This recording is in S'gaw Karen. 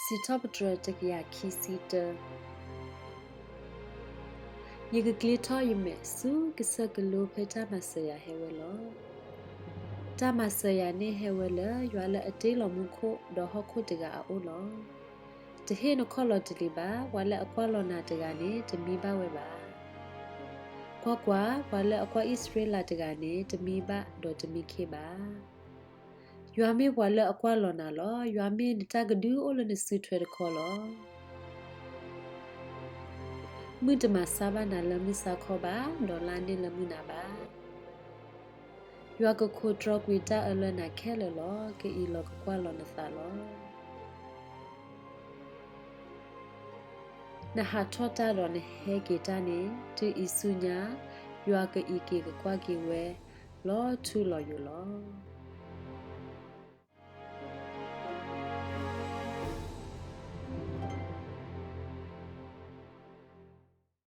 စံးထီၣ်ပတြၢၤတကယၤခံဆံတၢ. ယကကျ့ထီၣ်ယမဲာ်ဆူကစၢၢ်ကလိဖဲတၢ်မၤစၢၤယၤဟဲဝဲလီၤ. တၢ်မၤစၢၤယၤန့ၣ်ဟဲဝဲလၢယွၤလၢအတ့လီၤမူခိၣ်ဒီးဟီၣ်ခိၣ်တဂၤအအိၣ်လီၤ. တဟ့ၣ်နခီၣ်လီၤတလံၤဘၣ်. ပှၤလၢအကွၢ်လီၤနၤတဂၤန့ၣ် တမံဘၣ်ဝဲဘၣ်. ကွၢ်ကွၢ်, ပှၤလၢအကွၢ်အံၣ်စရ့လးတဂၤန့ၣ် တမံဘၣ်ဒီးတမံခ့ဘၣ်. ယွၤမ့ၢ်ပှၤလၢအကွၢ်လီၤနၤလီၤ. ယွၤမ့ၢ်နတၢ်ကဒုအိၣ်လၢနစုထွဲတခီလီၤ. မုၢ်တမၤဆါဘၣ်နၤလၢမုၢ်ဆါခီဘၣ်, ဒီးလါန့ၢ်လၢမုၢ်နၤဘၣ်. ယွၤကခိးတြီကွံာ်တၢ်အၢလၢနၤခဲလၢာ်လီၤ. ကအံးလီၤကကွၢ်လီၤနသးလီၤ. နဟးထီၣ်တၢ်ဒီးနဟဲက့ၤတၢ်န့ၣ်, တုၤအံၤဆူညါ, ယွၤကအံးက့ၤကကွၢ်က့ၤဝဲလီၤထူလီၤယိာ်လီၤ.